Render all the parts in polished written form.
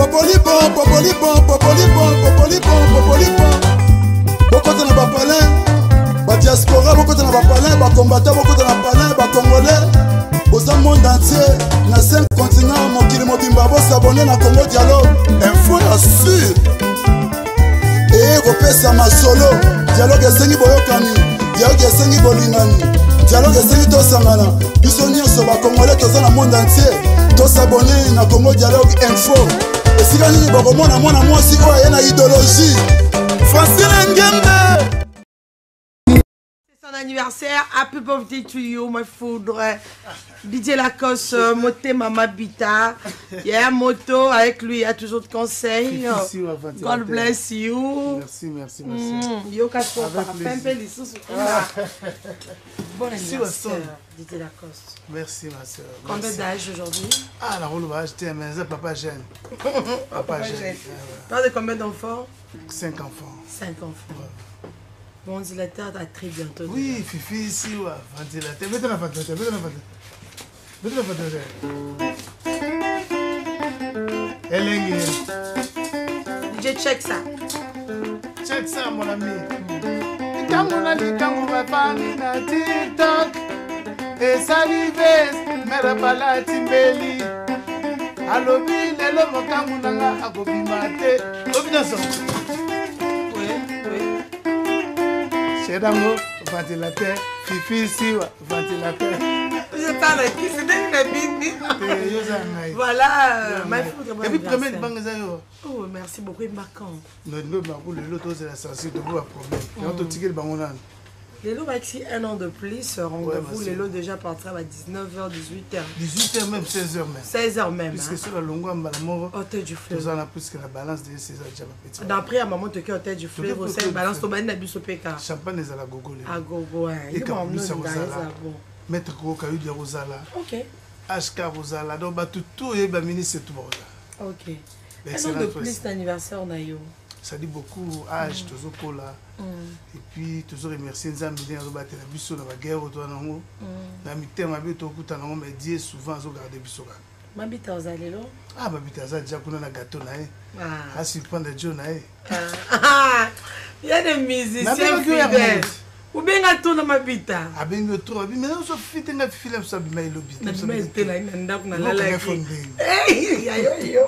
Popolipon, popolipon, popolipon, popolipon, popolipon. Bokota na bapalin, badiaspora bokota na bapalin, bakombata bokota na palin, bacongolais boza monde entier na 5 continent mokili mobimba bosabone na Congo Dialogue. Info ya sur eye kopesa masolo. Dialogue esengi boyokani, dialogue esengi bolingani, dialogue esengi tosangana biso nyonso bakongole toza na monde entier. Tosabone na Congo Dialogue Info. Esika nini bokomona mwana mwasi oyo aye na idéologie Francine Ngembe. Son anniversaire, happy birthday to you, my foudre. DJ Lacoste, Motema Mabita. Yeah, moto, avec lui, il y a toujours de conseils. God bless you. Merci, merci, merci. Yoka sopa, pempe lisusu. Bon anniversaire, DJ Lacoste. Merci, ma soeur. Combien d'âge aujourd'hui? Ah, la roule va acheter, mais c'est papa jeune. Papa jeune. Parle de combien d'enfants? 5 enfants. 5 enfants. Ouais. Bon ventilateur, à très bientôt. Oui, Fifi, ici, ouais, ventilateur. Mettez la ventilateur, mettez la ventilateur. Mettez la ventilateur. Elengi. DJ, check ça. Check ça, mon ami. Likangu na likangu bafandi na TikTok. Esali ves, mère balati mbeli. Alobi lelo mokangu nanga akobima te. Obi nyonso. Chedango, ventilateur, Fifi Siwa, ventilateur. Voilà, ma Et puis, premier banque, ça y est. Oh, merci beaucoup, Mbakan. Non, non, non, le lot, c'est la sensibilité, le problème. Et on te tire le bango. Lelo Maxi, un an de plus, rendez-vous. Lelo déjà partira à 19h, 18h. 18h même, 16h même. 16h même. Puisque sur la longue, on Hôtel du Fleuve. Nous en avons plus que la balance de 16h déjà petit. D'après, à maman, tu es Hôtel du Fleuve, c'est balance, tu vas biso PK. Champagne, c'est la gogo. À gogo, hein. Et quand plus, Maître Koka, Udia Rosala. Ok. HK Rosala. Donc, bah, tout, tout, et bah, ministre, tout, Ok. Un an de plus d'anniversaire, Nayo. Ça dit beaucoup, âge, toujours cola. Et puis, toujours remercier Nzambe, ndenge azobatela biso na baguerre oyo toza nango. Na mitema mabe tokuta nango, mais Dieu souvent azogarde biso kaka. Mabita oza lelo? Ah, Mabita aza déjà kuna na gâteau na ye. A surprendre Joe na ye. Il y a des musiciens fidèles. Obenga to na Mabita. Abengi yo trop, abi mais ozo fite nga fifi la biso abima elobi. Nabima te na ndako na lalaki. Hey, yo yo.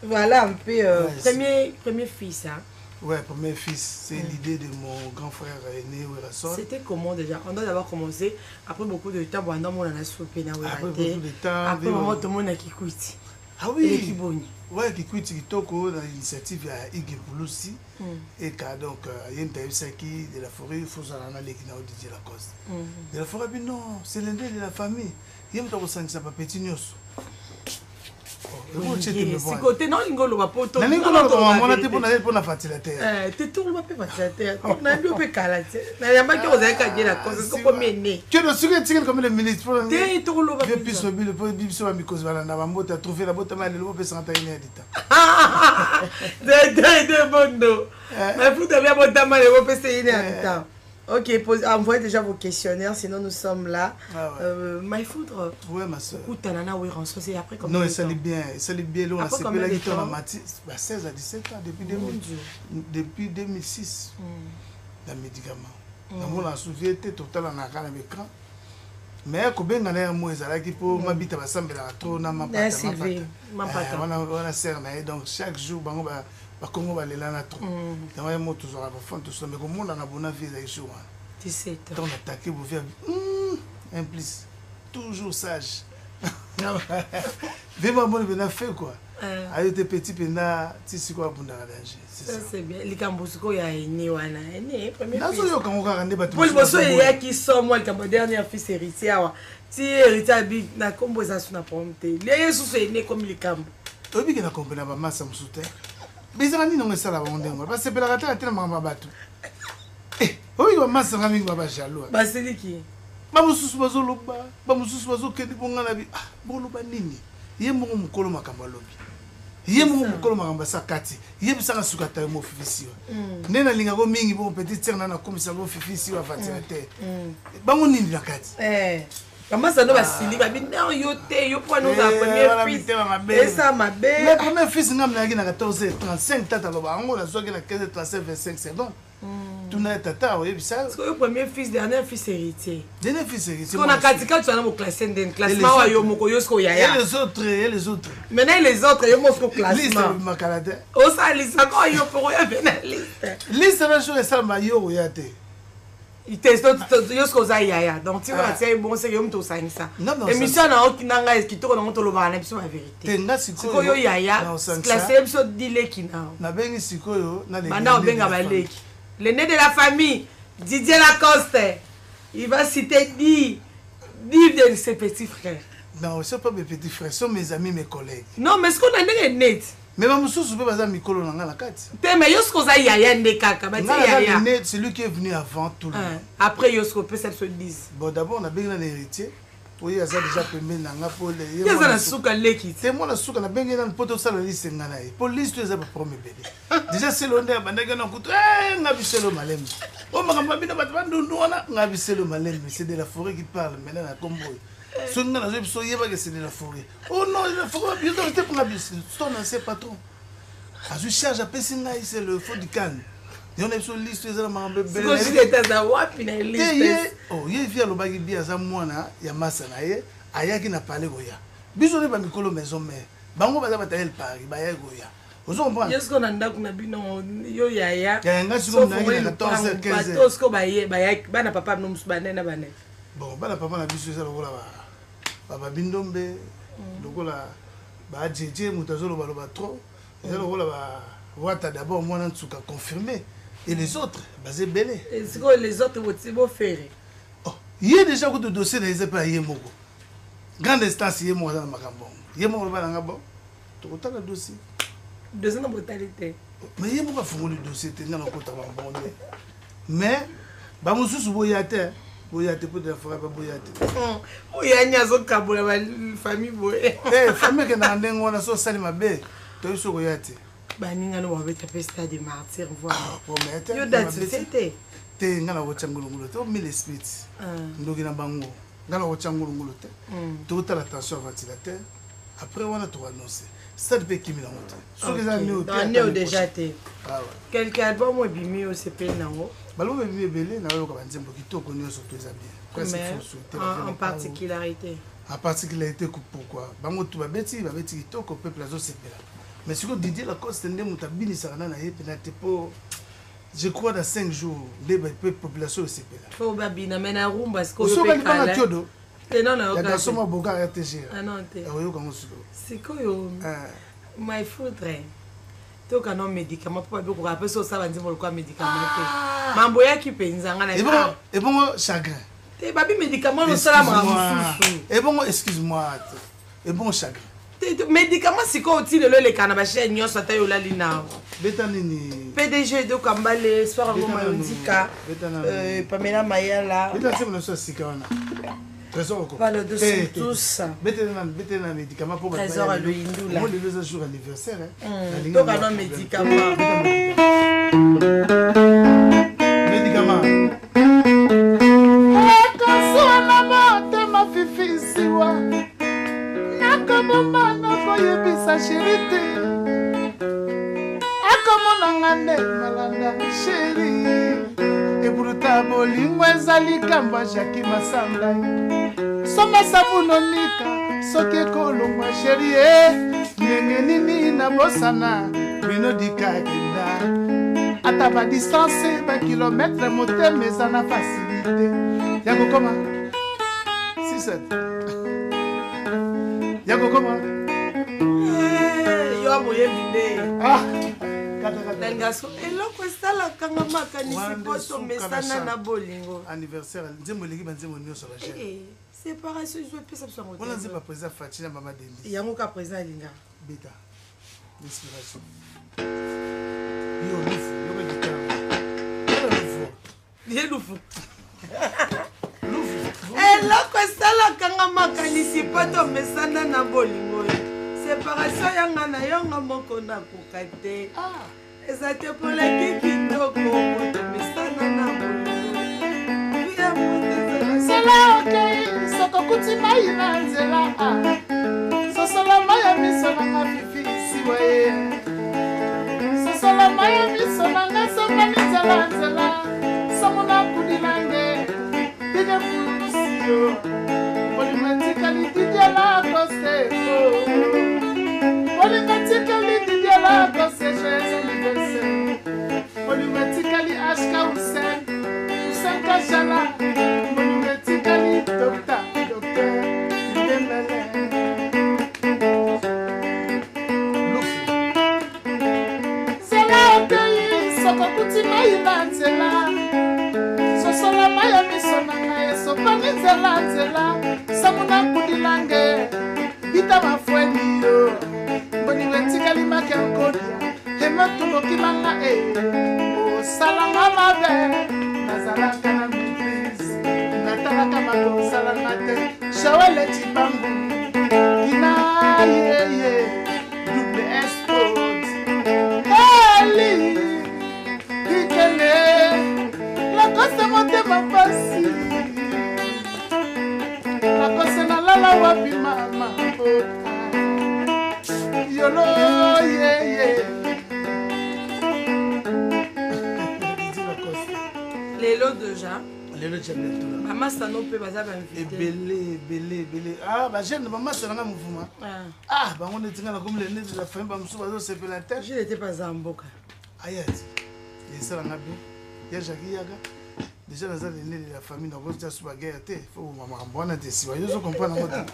Voilà un peu ouais, premier fils hein. Ouais, premier fils, c'est l'idée de mon grand frère aîné Werrason. C'était comment déjà? On doit d'abord commencer après beaucoup de temps, bon, on a soupé na Après beaucoup de temps, après maman tout le monde a Kikwiti. Ah oui. Et Kiboni. Ouais, Kikwiti Kitoko dans l'initiative ya Ige Pulusi. Et ka donc il y a une qui de la forêt, il faut ça na leki na Didier Lacoste. De la forêt non, c'est l'aîné de la famille. Il y a mutu akosangisa ba petit nyonso. Sikote naolingi oloba potonalingi oloba mwana te mpona mpona ventilateur te toloba mpe ventilateur nayebi yo mpe kala te nayambaki ozalaki adie la cause soki ene keno soki etikeli combien de minutes te tokoloba biso bino po biso bamikozi balanda bambote atrouve na botama ya lelo bopesaka ta ine ya lita de bondo mafuta bia botama lelo bopesa ine ya lita. Ok, envoyez déjà vos questionnaires, sinon nous sommes là. Ah ouais. My Foudre. Ouais, ma soeur. Tanana, oui, c'est après combien Non, de ça temps? allait bien. Ça allait bien. Là, on a Après combien de séparé temps? la mati, bah, 16 à 17 ans, depuis, 2000, depuis 2006. Dans les médicaments. Dans mon souviens, total en a un écran. Mais combien d'années moi, ça qui pour m'habiter à Sambela, trop na ma Sylvie, ma pata. On a cerné, donc chaque jour, bango ba Congo ba lela na trop. Dans un mot toujours à fond tout ça, mais comme on a bonne vie avec jour. 17 ans. Tant attaqué vous faire un plus toujours sage. Vraiment bon ben fait quoi. A été petit pena ti siko abunda danger. C'est ça c'est bien. Likambo siko ya ene wana. Ene premier. Nazo yo kango kaka nde bato. Paul Bosso ya ki so moi likambo dernier fils héritier awa. Ti héritier bi na kombo za suna problème te. Le Yesu so ene comme likambo. Tobi ke na comprendre ba massa musu te. Bizaka nini ngo esala bango ndenge wana? Basepelaka te na tina makambo ya bato. Oyo ba masa nga mingi ba ba jaloux. Basiliki. Ba mosusu bazoloba, ba mosusu bazokende mpo nga na bi, ah, boloba nini? Ye moko mokolo makambo alobi. Ye moko mokolo makambo asa kati. Ye bisaka suka ta yo mo fifi siwa. Nde nalingako mingi bongo petite sœur na nakomisa ngo fifi siwa ventilateur. Bango nini na kati? Bamasa no basili babi non, yo te, yo mpo wana ozala Eh, premier wana fils. mitema mabe. Esa mabe. Le premier fils, nga nayaki na 14h35. Tata aloba yango, nazwaki na 15h35, 25 secondes. Tuna ye, tata oyebisa yo. Parce que yo premier fils, dernier fils héritier. Dernier fils héritier. Sikoyo na katikati wana boclasse ndeni? Et les Classement wa yo autres. moko, yo sikoyo Et yaya. les autres, et les autres. Maintenant les autres, yo moko sikoyo Liste classement. ebimaka te. Osalisaka oyo mpo oyo mpe na liste. Liste na jour esalama, yo oya te. Te, yo soki oza yaya, donc ti Ah. batia ye bongo, seke yo moto osangisa. Non, mais Émission na oki na ngai kitoko nango, tolobaka na biso bavérité. Te, nga sikoyo Sikoyo yaya, na osangisa. classe biso dileki na Nabengi sikoyo na les banda derniers obenga de la baleki, l'aîné de la famille, Didier Lacoste, il va citer 10 de ses petits frères. Famille. Non, c'est pas mes petits frères, sont mes amis, mes collègues. Non, mais sikoyo na ndenge net. Mais bamosusu mpe baza mikolo na nga na kati. Te, mais yo soki oza yaya nde kaka batie Nga naza yaya. l'aîné, celui qui est venu avant tout le monde. Ah, après yo soki opesa biso 10. Bon, d'abord nabengi na héritier oyo aza déjà pembeni na nga mpo ye Ye aza mwana na suka, leki. Te, mwana suka nabengi nanu mpo tosala liste nga na ye, mpo liste oyo eza baproblème ebele. Déjà selo nde abandaki na kutu. Eh, nga biselo malembe o makambo ya bino bato bandundu wana, nga biselo malembe. C'est de la forêt qui parle maintenant na kombo oyo. Soki nga nazoyebi so oyebaka, c'est de la forêt. Oh non, la forêt biso te, mpo nga biso ton ancien patron azwi charge, apesi ngai, c'est le faux du can yo na biso. Liste oyo eza na makambo ebele. Sikoyo jete aza wapi na Te, liste? ye, oh, ye vi alobaki bi aza mwana ya masa na ye, ayaki na pale koya. Biso nde bamikolo maison mare, bango baza batayel Paris, bayaki koya. Ozo comprendre? Yo sikoyo na ndako na bino, yo yaya. Yaya, nga sikoyo nayaki na 14 15. Bato sikoyo baye bana papa bino mosusu, banene na banene. Bon, bana papa na biso eza lokola bababindombe, lokola bajeje, moto azolobaloba trop, eza lokola bawata. D'abord mwana nsuka confirmé et les autres baza ebele. Sikoyo les autres boti bofere. Oh, ye déjà kutu dossier na ye eza mpe ya ye moko, grande instance, ye moko aza na makambo yango, ye moko loba nanga. Bon, tokotala dossier. Dossier na botali te. Mais ye moko afungoli dossier te, nga nakota bango nde. Mais bamosusu boya te, boya te, mpo de la forêt baboya te. Oyani azokabola bafamille boye. Eh, famille ekendaka ndenge wana. So osali mabe, toyebi soki oya te. Baninga no babeta mpe stade de martyr, voilà. Promete Yo date te te. Te, nga na kotya ngulungulu te, mille esprit ndoki na bango, nga na kotya ngulungulu te. Tokotala tension ya ventilateur, après wana tokoannonce stade mpe ekimi nango te, soki eza neo te. Neo déjà te. Ah ouais. Quelque album ebimi, osepeli nango? Balobi ebimi ebele, nayoka banzembo kitoko nyonso to eza bien. Presque Mais faut souhaiter en particularité? En particularité, pourquoi bango tu babeti, babeti kitoko, peuple azosepela. Mais sikoyo Didier Lacoste nde moto abinisaka na na ye mpena te, mpo je crois dans 5 jours nde pe population esepela. Fo babina me na rumba sikoyo. Osoka Mpe libanga kala. Tiodo Te, non. ya Nayoka garçon te. maboka RTG. Ah non, te. Oyoka yango sikoyo. Sikoyo my foudre, toyoka no médicament, mpo babekoka mpe so osala banzembo lokola médicament te. Mambo eyaki mpenza nga na Ebongo, ebongo chagrin. Te, babi médicament nosala makambo mosusu. Ebongo excuse moi te, ebongo chagrin. Te, te, médicament sikoyo ti lelo eleka na bachaine nyonso, ata yo olali nao. Beta nini? PDG Dokambale soir yango. Beta nanu. Mayondika. Beta nanu. Pamela Mayala. Beta nzembo na biso ya sika wana, Trésor oko. Voilà, de Te, te. tous. Betele na, betele na médicament mpo bato Trésor baya ya lelo. Loyindula. Omoni lelo eza jour anniversaire, hein. Nalingi Toka yango no problème. médicament. Beta médicament. Ekasuwa na motema fifisiwa, nakomoma, nakoyebisa chéri te, akomonanga nde malanda chéri ebuluta. Bolingo eza likambo ya Jaki Masamba, somba sabunonika soki ekolongwa chéri e ndenge nini nabosana bino dikakenda, ata badistance bakilometre, motema eza na facilité ya kokoma 67 ya kokoma. Eh, yo amoyebi nde. Ah, kata, kata. Nalinga so eloko esalakanga makanisi Wana nde po suka na tomesana chant. na bolingo. Anniversaire, nzembo eleki banzembo nyonso ya bajeune. Eh, séparation ezo epesa biso yango Wana te. nzembo ya président Faci na mama Denis. Yango ka président alinga. Beta l'inspiration, yo lufu, yoka gitare. Yoka lufu. Ye lufu. Lufu. Eloko esalakanga makanisi po tomesana na bolingo, séparation yanga na yonga moko nakoka te. Eza te polaki kitoko po tomesana na bolingo. Sala okei soko. Sokokuti mai na nzela, sosola mai ya miso nanga fifi siwa ye. Sosola mai ya miso nanga sopani nzela nzela, samuna kudilange, dide fulusiyo. Bolingo etikali Didier Lacoste, oh. Bolingo etikali Didier Lacoste, joyeux anniversaire. Bolingo etikali HK Hussein, Hussein Kajala. Bolingo etikali Docteur, Docteur Ndembele. Nzela okei sokokuti mai na nzela, sosola mai ya miso na ngai esopani nzela nzela, samuna kudilange bita mafweni yo. Bolingo etikali make nkodia ematumokimanga e osalanga mabe, nazalaka na maîtrise, natalaka mabe osalanga te. Joel Tshibangu kina yeye double sport eli ikele Lacoste motema pasi, Lacoste nalala wapi mama yolo yeye. Lelo déjà lelo champion bamasa no mpe baza bainvité. Ebele ebele ebele. Ah, bajeune bamasa nanga mouvement. Ah, bango neti nga nakomi le neti la famille, bamosusu bazosepela te. Gilles ete baza mboka. Ayati esalanga bien ya Jaki yaka déjà naza lene de la famille, nakotia su baguerre te, fo boma makambo wana te. Siwa yo ozocomprendre yango te.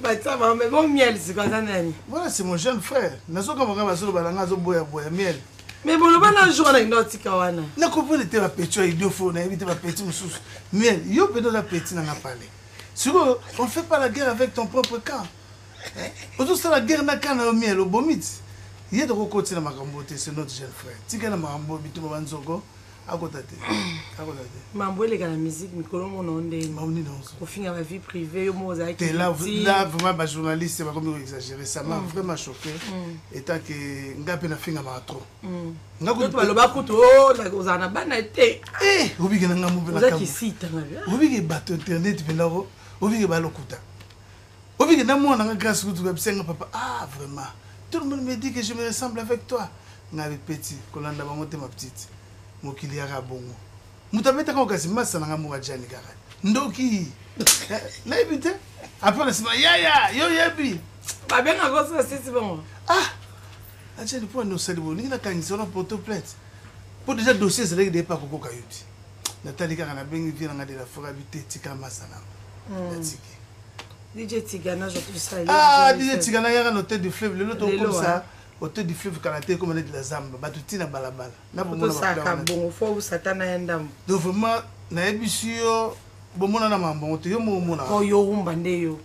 Batia bango mais bon, miel siko aza nani? Voilà, c'est mon jeune frère. Nazokamaka bazoloba nanga azoboyaboya miel. Mais boloba na jour wana kenda otika wana. Nakomprendre te, bapeti oyo idiot fo nayebi te, bapeti mosusu miel yo mpenza oza peti nanga pale. Sikoyo on fait pas la guerre avec ton propre camp, ozosala guerre na camp na yo. Miel obomi ti ye, tokokotina makambo te. C'est notre jeune frère, tika na makambo bitumba banzoko, akota te, akota te. Mambo eleka na musique mikolo mona o ndeni. Mambo nini onso? Kofinga ba vie privée yo mo ozalaki Te là, victime. Là vraiment bajournaliste bakomi koexagérer, ça m'a vraiment choqué. Étant que nga mpe nafingamaka trop nga. Kutu baloba kutu o ozala na bana te. Obike na ngambo mpe oza kisitanga. Obike bato internet mpenza ko obike balokuta, obike na mwana nga grâce kutu babisenga papa. Ah vraiment, tout le monde me dit que je me ressemble avec toi. Nga petit kolanda bango te, ma petite, mokili yaka bongo. Moto abetaka kasi masa nanga moko ajani kaka ndoki. Nayebi te, après na nsima yaya yo yebi. Babengaka oso sisi bongo. Ah, ajani mpo ani osali boye, ndenge nakangisa wana porte plainte mpo déjà dossier ezalaki depa kokoka yo ti natali kaka nabengi vie nanga de la forêt abi te, tika masa nanga, natiki. DJ Tigana, je te salue. Ah, DJ Tigana yaka na Hôtel du Fleuve lelo, tokomisa Hôtel du Fleuve kala te, ekoma neti la zamba, bato ntina balabala na bomona. Tosaka bongo fo satana ya ndambo. Donc vraiment nayebisi yo, bomona na makambo yango te, yo moko omona. Po yo rumba nde yo.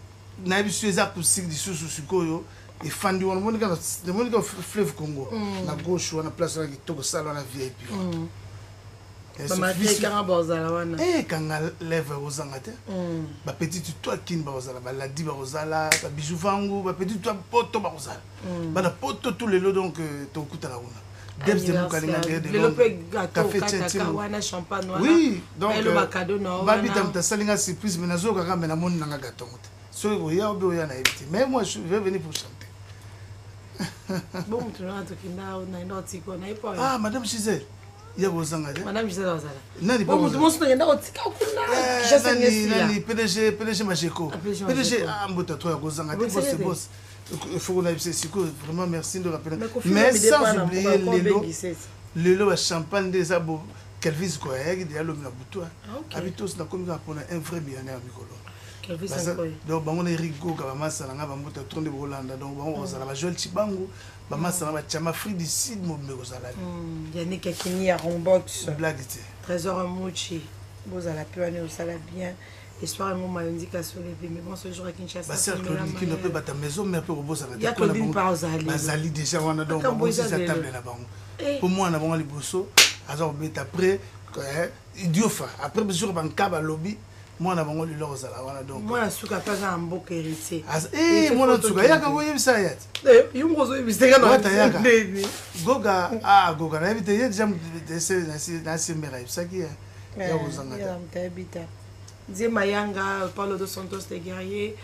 Nayebisi yo eza acoustique lisusu sikoyo efandi wana, omoni kaka, omoni kaka fleuve Congo na gauche wana, place wana kitoko, sala wana VIP wana. Bamatekanga bazala wana. Kanga lèvre kozanga te, bapetite to kini bakozala, baladi bakozala, babiju vangu, bapetite to poto bakozala, bana poto tout lelo. Donc tokutana kuna. Debs de Mokalinga. Lelo mpe gâteau okataka wana, champagne wana. Oui, donc bayelo cadeau na babita moto asalinga surprise, mais nazoyoka kaka, mais namoni nanga gâteau ngo te. Soki koya obe oya, nayebi te, mais moi je vais venir pour chanter. Bon, motu nanga tokenda naenda otiko naye po. Ah, madame Gisèle ya kozanga te. Madame Gisèle azala. Nani? Bon, motu mosusu nakenda kotika kuna. Nani? PDG, PDG Majeko. PDG, ah, mbota to ya kozanga te, boss, boss, il faut qu'on aille sikoyo. Vraiment merci de rappeler, mais sans oublier lelo lelo bachampagne nde eza bo Kelvis koyayaki deya lobi na butu abi tosi nakomi kaka mpona un vrai millionnaire mikolo. Donc bango na Eric Goga, bamasa na ngai bambota tro nde bokolanda. Donc bango kozala bajoel Chibangu, bamasa na bachama Afrique du Sud mobimbe kozala. Yannick Akini ya Rombox. Blague te. Trésor Muchi bozala mpe wana, osala bien espoir yango mayondika solepe. Mais bon, ce jour à Kinshasa. Baser Claudine Kino mpe bata maison mare mpe kobosana. Ya Claudine pa ozali. Bazali déjà wana, donc babongisa table na bango mpo mwana bango liboso aza kobeta après idiofa, après jour banka balobi mwana bango lelo kozala wana. Donc mwana suka mpe aza na mboka, héritier. Mwana suka yaka koyebisa ye ti. Yo moko ozoyebisaka. Wata yaka Goga. Ah, Goga nayebi te, ye déjà nasimbeka ayebisaki ye ya kozanga te. Te. Nzie Mayanga, Paulo dos Santos les guerriers,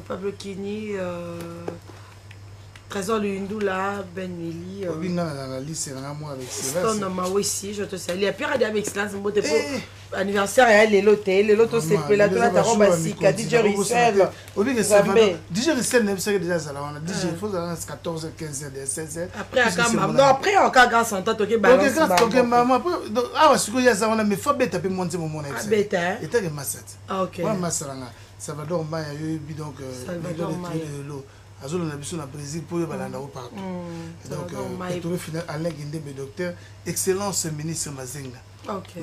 Pablo Kini, Trésor Luyindula, Ben Willy. Obinga na liste na nga moi avec excellence. Stone Mawesi, je te salue. Pierre Adam excellence mbote po eh. anniversaire ya lelo te, lelo to sepela to la roba sika DJ Russell. Obinga Salvador. DJ Russell na bisaka déjà zala wana. DJ faut zala na 14h 15h 16h. Après akamba. Non, après encore grâce en toi toke balance. OK, grâce toke maman. Après awa sikoyo ya za wana mais faut beta pe mwa nzembo mona. Abeta. Etake masat. Ah OK. Wa masala Salvador Maya yo donc Salvador Maya. Azolanda biso na Brésil mpo oyo balanda yo partout. Donc tobe final Alain Kindembe docteur, excellence ministre Mazenga.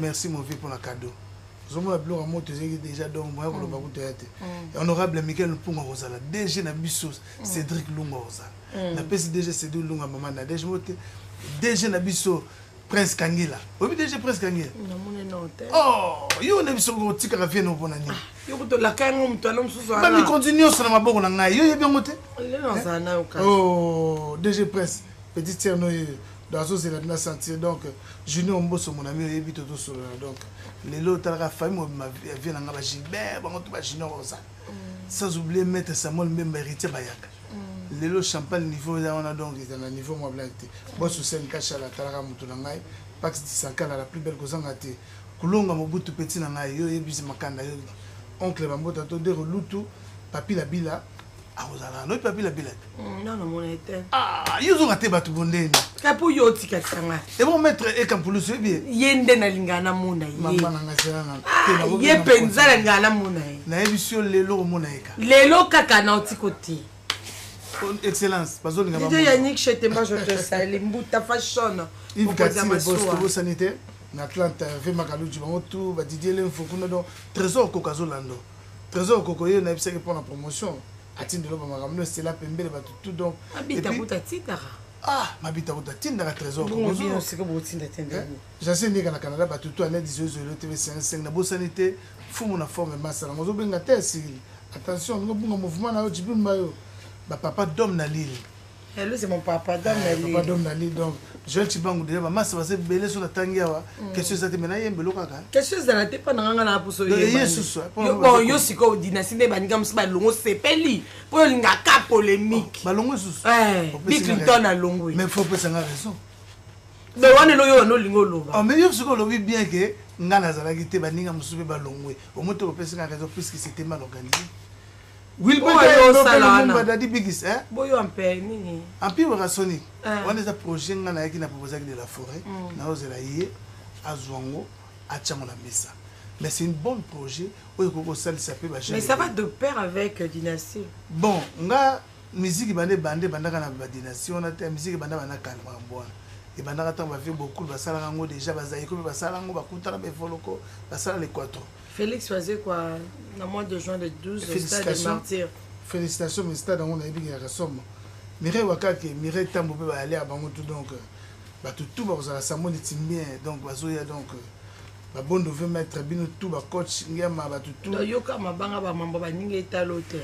Merci mon vieux pour la cadeau. Ozomona biloko ya moto ezalaki déjà donc moya koloba kutu ya te. Honorable Michael Mpunga kozala DG na biso Cédric Lunga kozala. Napesi DG Cédric Lunga mama na DG mote DG na biso Prince Kangila. Oyebi DG Prince Kangila? Namoni no te. Oh, yo na biso kotikaka vie no mpona nini? Yo kotolaka yango moto wana mosusu wana. Bamikonzi nyonso na maboko na ngai. Yo oyebi yango te? Lelo nazala na yo kasi. Oh, DG Prince, petite sœur no ye. Donc azozela na sentir donc Junior Mboso mon ami oyebi to tosolola donc lelo otalaka famille mobima ya vie na ngai ba Gilbert bango to ba Junior ozala. Sans oublier maître Samuel Mbemba héritier Bayaka. Lelo champagne niveau eza wana donc eza na niveau mwa blague te. Boss Hussein Kashala atalaka moto na ngai, Pax Disankala la plus belle kozanga te. Kulonga Mobutu petit na ngai, yo oyebisi makanda yo oncle Bambota to Dero Lutu, Papi Labila akozala no Papi Labila te. Non non mon te. Ah, yo zonga te bato bondeni. Ka po yo otika tanga. Et bon maître Ekampulusu yebi. Ye nde nalinga na mona ye. Mama na ngai sela na. Ah, ye penza nalinga na mona ye. Nayebisi yo lelo omona ye ka. Lelo kaka na otiko te. Excellence, bazolinga ba. DJ Yannick Chetemba, je te salue. Mbuta Fashion. Yves Katsi, le boss, tobosani te. Na Atlanta, Hervé Makaluji, bango tout, ba Didier Lemfo kuna donc Trésor Koko azolando. Trésor Koko ye nayebisaki mpo na promotion. Atindelo ba makambo no Stella pembele bato tout donc. Mabita kuta tindaka. Ah, mabita kuta tindaka Trésor Koko. Bongo bino sika botinda te ndenge. Jacinthe Ndeka na Canada bato tout Alain Dizozo Elo TV 55 na bosani te fumu na forme masala ngozo benga te Cyril. Attention, ngo bunga mouvement na yo Djibril Mbayo. Ba papa d'homme na Lille. Hello, c'est mon papa d'homme na Lille. Papa d'homme na Lille donc Joël Chibangu déjà ba massa ba belé sur la tangi awa. Question za te mena yembe lokaka. Question za te pa na nga na puso yembe. Yesu so. Yo bon yo siko dynastie nde baninga musu ba longo sepeli. Po linga ka polémique. Ba longo susu. Eh, Bill Clinton a longo. Mais faut pesa nga raison. Mais wana eloko yo wana olingi oloba. Oh, mais yo sikoyo olobi bien ke nga nazalaki te baninga mosusu mpe balongwe. Omoni te kopesa nga raison puisque c'était mal organisé. Wilbert Dadi Bigis, hein? Boyo Empire nini? Empire Werrasonic. Wana eza projet nga nayaki na proposaki de la forêt. Naozela ye azwa yango atia yango na mesa. Mais c'est une bonne projet oyo ekoki kosalisa mpe ba jeunes. Mais ça va de pair avec Dynastie. Bon, nga musique bande bande bandaka na ba dynastie wana te, musique banda banda kala makambo wana. Ebandaka ntango ba vieux Bokul basalaka yango déjà, ba Zaïko mpe basala yango, bakutana ba Evoloko, basala l'Équateur. Félix Wazekwa, na mois de juin le 12, au stade des Martyrs. Félicitations, mais stade yango nayebi kaka somo. Mireille Wakake, Mireille Tambo mpe bayale ya bango tout donc bato tout bakozala Samuel Timbien donc bazoya donc babondo veut mettre bino tout ba coach Ngiama bato tout. Donc yoka mabanga ba mambo baninga etalo te.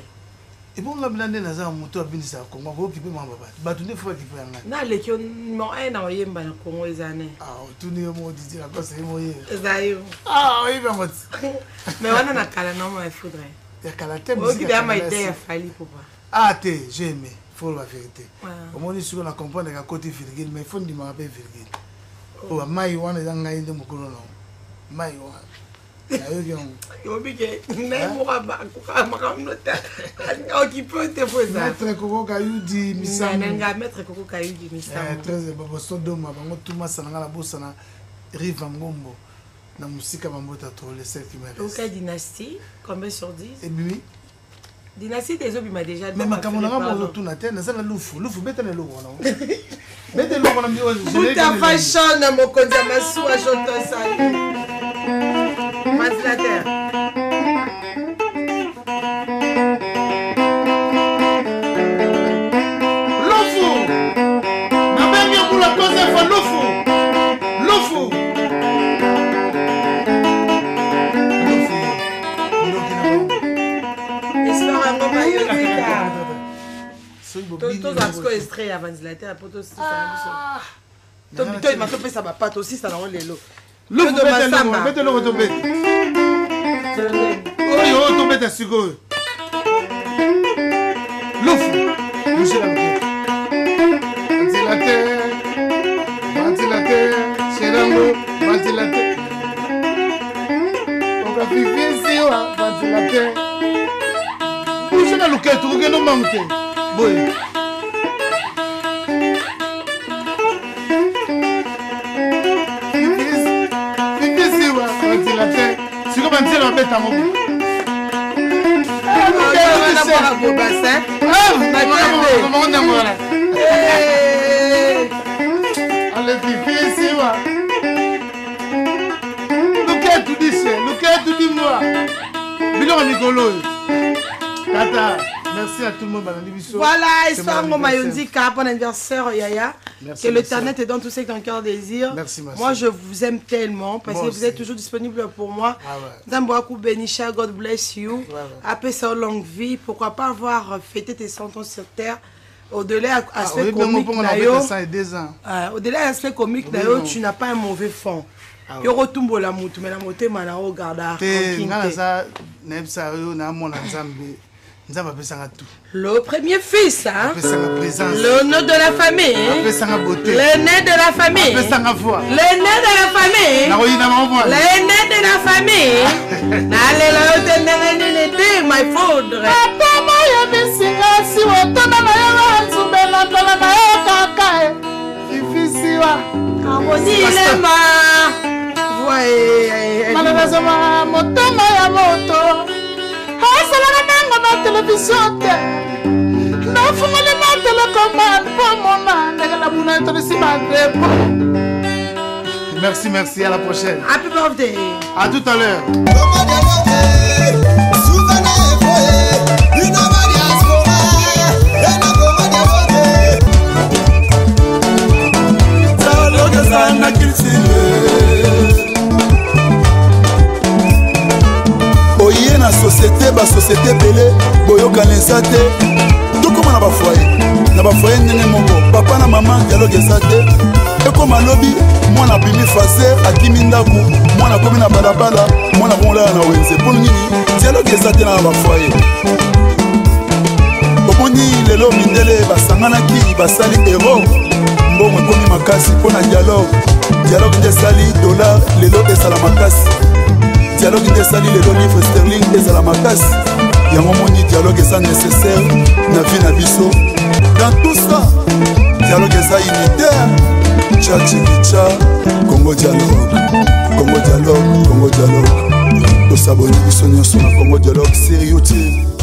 Ebonga bina nde naza moto abinisaka Congo, akoki mpe mamba bato. Bato nde fo bakipe ya ngai. Naleki yo numéro 1 na oyemba na Congo eza ne. Ah, otuni yo moko Didier Lacoste ye moko ye. Eza yo. Ah, oyebi yango ti. Mais wana na kala na ma foudre. Ya kala te musique. Oyoki deya maite ya Fally Ipupa. Ah te, j'ai aimé. Faut la vérité. Omoni sikoyo na comprendre ka koti virgule, mais il faut ndimaka mpe virgule. Po ba mai wana eza ngai nde mokolo na mai wana. Nayoki yango. Yobi ke naye moko akoka makambo te. Okipe te fo eza. Maître Koko Kayudi Misamu. Nanga Maître Koko Kayudi Misamu. Très boso doma bango tout masana nga na bosana Riva Ngombo na musika bambota trop les celles qui me restent. Oka dynastie combien sur 10? Ebimi. Dynastie te ezobima déjà. Mais makambo na nga mozo tuna te naza na lufu lufu beta na eloko wana. Beta eloko wana mio. Buta fashion mokonzi ya masuwa je te salue. Ventilateur. Lufu. Nabengi pour la troisième fois lufu. Lufu. Histoire yango bayotika. Tozwa sikoyo extrait ya ventilateur po tosisa na biso. Toyeba topesa bapa tosisa nango lelo. Bete eloko tobeta. Oyo oyo tobeta sikoyo. Lufu. Bouger la loketo. Ventilateur. Ventilateur. Cherango. Ventilateur. Okafifisiwa. Ventilateur. Bouger la loketo. Kokende mbangu te. Boye. Sikoyo banzela babeta ngo alefifisiwa luketu dise luketu dimwa biloko mikolo oyo tata. Merci à tout le monde, balandi biso. Voilà, histoire Ngoma Yondika, bon anniversaire Yaya. Merci, que l'Éternel te donne tout ce que ton cœur désire. Merci, ma Moi, je vous aime tellement parce Moi que vous aussi. êtes toujours disponible pour moi. Ah ouais. Nzambo Benisha, God bless you. Ouais, ouais. Après sa longue vie, pourquoi pas avoir fêté tes 100 ans sur terre. Au-delà Ah, aspect oyebi yango comique mpongo na na yo, obeta 102 ans. au-delà aspect comique na Oui, yo, non. tu n'as pas un mauvais fond. Ah ouais. Yo retumbola mutu mais na motema na ogarda Te rancune nga te. naza nayebisa yo namona Nzambe. Nzambe apesanga tout. Le premier fils, hein? Apesanga présence. Le nom de la famille. Apesanga beauté. L'aîné de la famille. Apesanga voix. L'aîné de la famille. Nakoyina bango mwana. L'aîné de la famille. Nalela yo te ndenge nini te, my foudre. Ata moyebisinga siwa tona na yo banzubela ntona na yo kaka e fifisiwa. Harmonie Lema. Ouais. Malelazoma motema ya moto asalaka nango na televizio te nafungoli na telekomande mpo mona ndenge na buna etolisi badepo. Merci, merci, à la prochaine. Happy birthday. À tout à l'heure. Na culture oye na société, basociété ebele boyokana eza te. Tokóma na bafoyer, na bafoyer ndenge moko, papa na mama dialogue eza te. Ekóma lobi mwana abimi faser, akimi ndako, mwana akomi na balabala, mwana komolala na wenze. Mpo nini dialogue eza te na bafoyer? Omoni lelo mindele basanganaki, basali euro, mbongo ekomi makasi mpo na dialogue. Dialogue nde esali dollar lelo ezala makasi. Dialogue nde esali lelo livre sterling ezala makasi. Yango moni dialogue eza nécessaire na vie na biso. Dans tout ça, dialogue eza unitaire. Tcha tchikicha, Congo dialogue, Congo dialogue, Congo dialogue. Tosaboni biso nyonso na Congo dialogue sur YouTube.